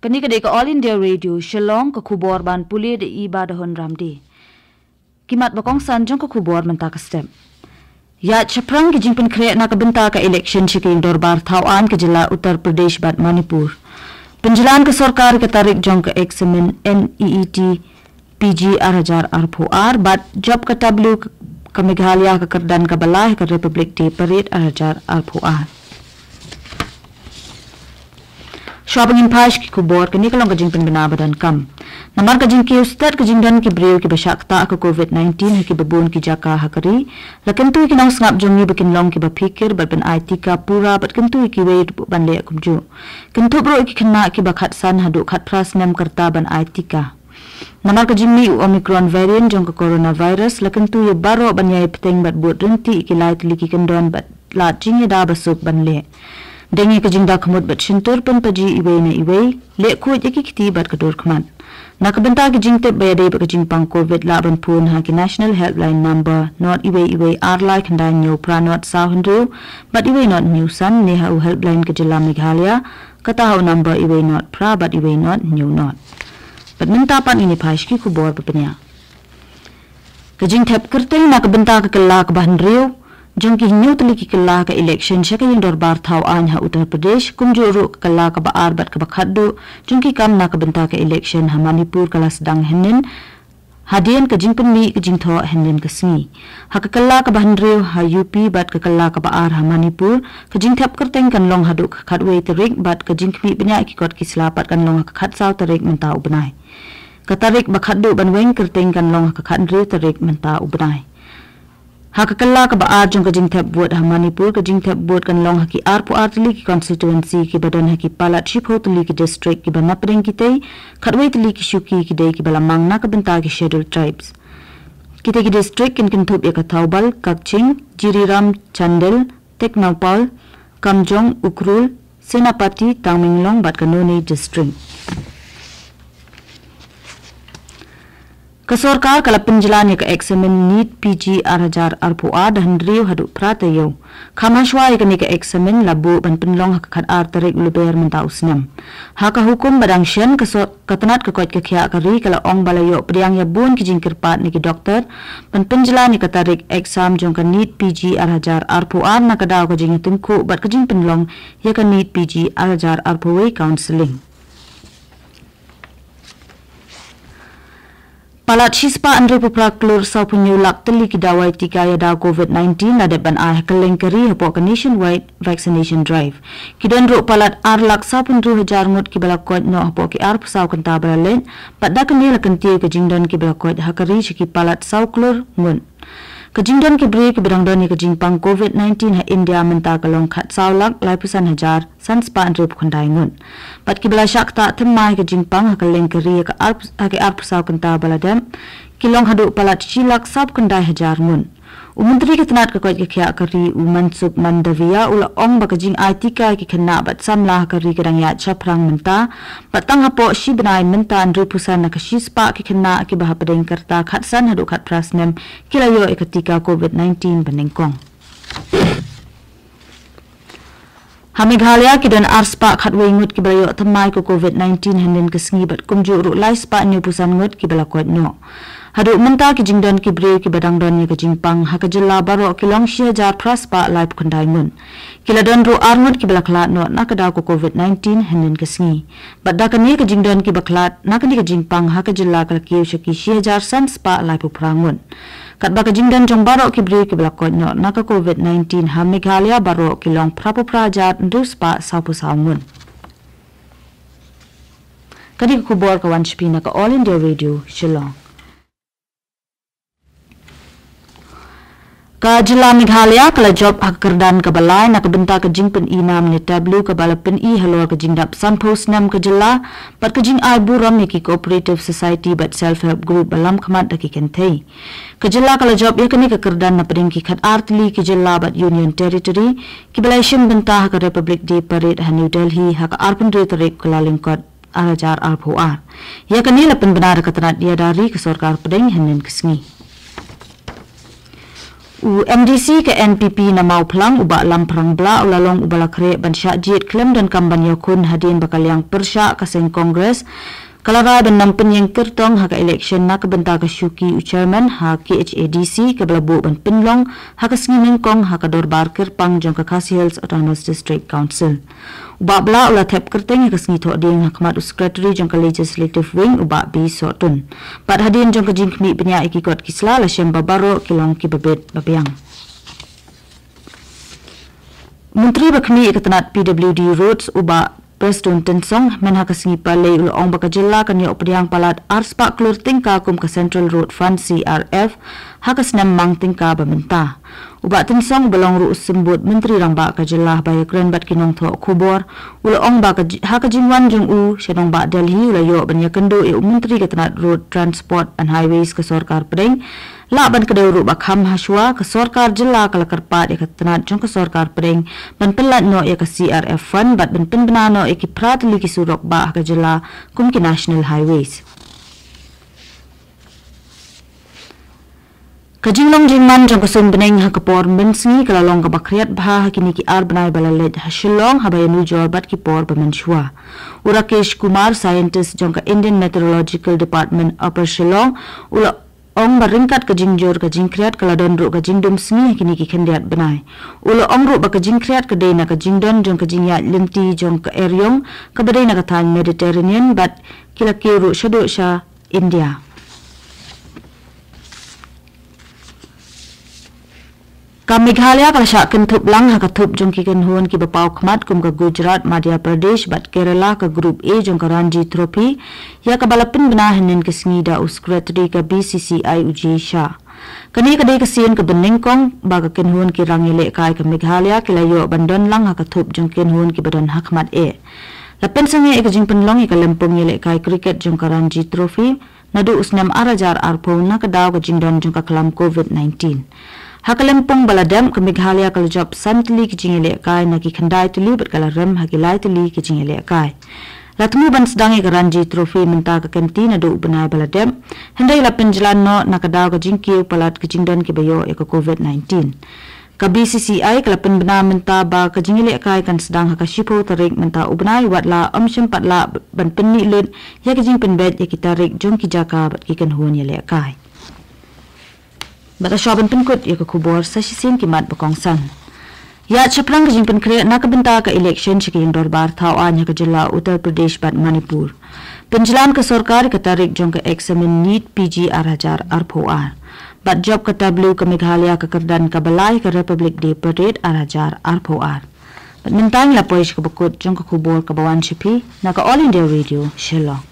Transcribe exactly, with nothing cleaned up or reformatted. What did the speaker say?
Kane ka dei ka All India Radio Shillong, ka khubor ban pule da i Badahon Ramde. Ki mat ba kongsan jong ka khubor mynta ka step. Ïaid shaphrang ki jingpynkhreh na ka bynta ka election sha ki dorbar thaw aiñ ka jylla Uttar Pradesh bad Manipur. Pynjlan ka sorkar ka tarik jong ka eksamin NEET PG ar hajar arphew ar bad jop ka tableau ka Meghalaya ha ka kyrdan kaba lai ha ka Republic Day Parade ar hajar arphew ar. Shuwa ba ngin phai sha ki khubor, kane ka long ka jingpynbna ba donkam. Namar ka jingkiew stet ka jingdon ki briew kiba shah ktah ka COVID nineteen ha kiba bun ki jaka ha ka ri, la kyntu ïa ki nongsngap jong ngi ba kin long kiba phikir bad ban ai tika pura bad kyntu ïa kiwei ruh ban leh kumjuh. Kynthup ruh ïa ki khynnah kiba khatsan haduh khatphra snem ka rta ban ai tika. Namar ka jingmih u Omicron variant jong ka coronavirus, la kyntu ïa baroh ban ïai bteng bad bud ryntih ïa ki lai tylli ki kyndon bad lad jingïada ba suk ban leh. Deng ïa ka jingda khmut bad shyntur, pynpaji iwei na iwei, leh khuid ïa ki kti bad ka dur khmat. Na ka bynta ki jingtip ba ïadei bad ka jingpang COVID, lah ban phone ha ki National Helpline Number not iwei iwei ar lai khyndai hynñiew phra not saw hynriew bad iwei not hynñiew san, ne ha u helpline ka jylla Meghalaya, kata ha u number iwei not phra bad iwei not hynñiew not. Bad mynta pat ngin ïa phai sha ki khubor ba bniah. Ka jingthep kyrteng na ka bynta ka kylla kaba hynriew jong ki hynñiew tylli ki kylla ka election sha ka ïing dorbar thaw aiñ ha Uttar Pradesh, kumjuh ruh ka kylla kaba ar bad kaba khatduh jong ki kam na ka bynta ka election ha Manipur ka la sdang hynnin, hadien ka jingpynmih ka jingthoh hynnin ka sngi. Ha ka kylla kaba hynriew ha U P bad ka kylla kaba ar ha Manipur, ka jingthep kyrteng kan long haduh ka khatwei tarik bad ka jingkhmih bniah ïa ki kot ki sla pat kan long ha ka khatsaw tarik mynta u bnai. Ka tarik ba khatduh ban weng kyrteng kan long ha ka khathynriew tarik mynta u bnai. Ha ka kylla kaba ar jong ka jingthep vote ha Manipur, ka jingthep vote kan long ha ki arphew ar tylli ki constituency kiba don ha ki palat shiphew tylli ki district kiba na pdeng kitei, khatwei tylli ki shuki ki dei kiba la mang na ka bynta ki Scheduled Tribes. Kitei ki district kin kynthup ïa ka Thoubal, Kakching, Jiriram, Chandel, Tengnoupal, Kamjong, Ukhrul, Senapati, Tamenglong bad ka Noney district. Ka sorkar ka la pynjlan ïa ka eksamin NEET PG ar hajar arphew ar da hynriew haduh phra taïew. Kham hashwa ïa kane ka eksamin la buh ban pynlong ha ka khatar tarik u Lber mynta u snem. Ha ka hukum ba dang shen, ka sor-, ka tnat ka koit ka khiah ka ri ka la ong ba la ïoh pdiang ïa bun ki jingkyrpad na ki doktor ban pynjlan ïa ka tarik exam jong ka NEET PG ar hajar arphew ar na ka daw ka jingïatyngkhuh bad ka jingpynlong ïa ka NEET PG ar hajar arphew wei counselling. Palat shispah hynriewphew phra klur sawphew hynñiew lak tylli ki dawai tika ïada COVID nineteen la dep ban ai ha kylleng ka ri hapoh ka Nationwide Vaccination Drive. Ki don ruh palat ar lak sawphew hynriew hajar ngut kiba la koit noh hapoh ki arphew saw kynta ba la leit, bad da kane la kyntiew ka jingdon kiba la koit ha ka ri sha ki palat saw klur ngut. Ka jingdon ki briew kiba dang don ïa ka jingpang COVID nineteen ha India mynta ka long khatsaw lak laiphew san hajar san spah hynriewphew khyndai ngut. Bad kiba la shah ktah thymmai ka jingpang ha kylleng ka ri ha ka arphew, ha ki arphew saw kynta ba la dep, ki long haduh palat shi lak sawphew khyndai hajar ngut. U Myntri ka tnat ka koit ka khiah ka ri, u Mansukh Mandaviya, u la ong ba ka jingai tika ïa ki khynnah bad samla ha ka ri ka dang ïaid shaphrang mynta, bad tang hapoh shi bnai mynta hynriewphew san na ka shispah ki khynnah kiba hapdeng ka rta khatsan haduh khatphra snem ki la ïoh ïa ka tika COVID nineteen banyngkong. Ha Meghalaya ki don arspah khatwei ngut kiba la ïoh thymmai ka COVID nineteen hynnin ka sngi bad kumjuh ruh laispah hynñiewphew san ngut kiba la koit noh. Haduh mynta ki jingdon ki briew kiba dang don ïa ka jingpang ha ka jylla baroh ki long shi hajar phra spah laiphew khyndai ngut. Ki la don ruh ar ngut kiba la khlad noh na ka daw ka COVID nineteen hynnin ka sngi. Bad da kane ka jingdon kiba khlad na kane ka jingpang ha ka jylla ka la kiew sha ki shi hajar san spah laiphew phra ngut. Katba ka jingdon jong baroh ki briew kiba la koit noh na ka COVID nineteen ha Meghalaya baroh ki long phraphew phra hajar hynriew spah sawphew saw ngut. Kane ka khubor ka wan sha phi na ka All India Radio Shillong. Ka jylla Meghalaya ka la jop ha ka kyrdan kaba lai na ka bynta ka jingpyni nam ne tableau kaba la pyni halor ka jingdap sanphew snem ka jylla bad ka jingai burom ïa ki cooperative society bad self help group ba lam khmat da ki kynthei. Ka jylla ka la jop ïa kane ka kyrdan na pdeng ki khatar tylli ki jylla bad Union Territory kiba la ïashim bynta ha ka Republic Day Parade ha New Delhi ha ka arphew hynriew tarik Kyllalyngkot ar hajar arphew ar. Ïa kane la pynbna da ka tnat ïada ri ka sorkar pdeng hynnin ka sngi. U MDC ka NPP na Mawphlang, u Bah Lamphrang Blah, u la long u ba la khreh ban shah jied khlem donkam ban ïakhun hadien ba ka liang pyrshah ka seng Congress ka la rai ban nang pynïeng kyrtong ha ka election na ka bynta ka shuki u chairman ha KHADC, ka ba la buh ban pynlong ha ka sngi nyngkong ha ka dorbar kyrpang jong ka Khasi Hills Autonomous District Council. U Bah Blah u la thep kyrteng ha ka sngi Thohdieng ha khmat u Secretary jong ka Legislative Wing, u Bah B Sohtun. Bad hadien jong ka jingkhmih bniah ïa ki kot ki sla, la shem ba baroh ki long ki ba bit ba biang. Myntri ba khmih ïa ka tnat PWD Roads, u Bah Prestone Tynsong, mynha ka sngi Palei u la ong ba ka jylla kan ïoh pdiang palat ar spah klur tyngka kum ka Central Road Fund, CRF, ha ka snem mang tyngka ba mynta. U Bah Tynsong u ba long ruh u symbud Myntri Rangbah ka jylla ba ïakren bad ki nongthoh khubor, u la ong ba ka ji-, ha ka jingwan jong u sha nongbah Delhi, u la ïoh ban ïakynduh ïa u Myntri ka tnat Road Transport and Highways ka sorkar pdeng. Lah ban kdew ruh ba kham hashwa, ka sorkar jylla ka la kyrpad ïa ka tnat jong ka sorkar pdeng ban pynlait noh ïa ka CRF fund bad ban pynbna noh ïa ki phra tylli ki surok bah ha ka jylla kum ki National Highways. Ka jinglong jingman jong ka sum bneng ha ka por mynsngi ka la long kaba khriat bha ha kine ki ar bnai ba la leit ha Shillong, haba ïanujor bad ki por ba mynshuwa. U Rakesh Kumar, scientist jong ka Indian Meteorological Department, Upper Shillong, u la ong ba ryngkat ka jingjur ka jingkhriat ka la don ruh ka jingdum sngi ha kine ki khyndiat bnai. U la ong ruh ba ka jingkhriat ka dei na ka jingdon jong ka jingïaid lynti jong ka eriong kaba dei na ka thaiñ Mediterranean bad ki la kiew ruh shaduh sha India. Ka Meghalaya ka la shah kynthup lang ha ka thup jong ki kynhun kiba paw khmat kum ka Gujarat, Madhya Pradesh bad Kerala ka Group A jong ka Ranji Trophy, ïa kaba la pynbna hynnin ka sngi da u Secretary ka BCCI, u J Shah. Kane ka dei ka sien kaba nyngkong ba ka kynhun ki rangïalehkai ka Meghalaya ki la ïoh ban don lang ha ka thup jong ki kynhun kiba don ha khmat eh. La pynsangeh ïa ka jingpynlong ïa ka lympung ïalehkai cricket jong ka Ranji Trophy naduh u snem ar hajar arphew na ka daw ka jingdon jong ka khlam COVID nineteen. Ha ka lympung ba la dep, ka Meghalaya ka la jop san tylli ki jingïalehkai na ki khyndai tylli bad ka la rem ha ki lai tylli ki jingïalehkai. La thmu ban sdang ïa ka Ranji Trophy mynta ka kynti naduh u bnai ba la dep, hynrei la pynjlan noh na ka daw ka jingkiew palat ka jingdon kiba ïoh ïa ka COVID nineteen. Ka BCCI ka la pynbna mynta ba ka jingïalehkai kan sdang ha ka shiphew tarik mynta u bnai, watla ym shym pat lah ban pynmih lut ïa ka jingpynbeit ïa ki tarik jong ki jaka bad ki kynhun ïalehkai. Bad ha shuwa ban pynkut ïa ka khubor, sa shisien ki mat ba kongsan. Ïa shaphrang ka jingpynkhreh na ka bynta ka election sha ka ïing dorbar thaw aiñ ha ka jylla Uttar Pradesh bad Manipur. Pynjlan ka sorkar ïa ka tarik jong ka eksamin NEET PG ar hajar arphew ar. Bad jop ka tableau ka Meghalaya ka kyrdan kaba lai ka Republic Day Parade ar hajar arphew ar. Bad mynta ngi la poi sha kaba kut jong ka khubor kaba wan sha phi na ka All India Radio Shillong.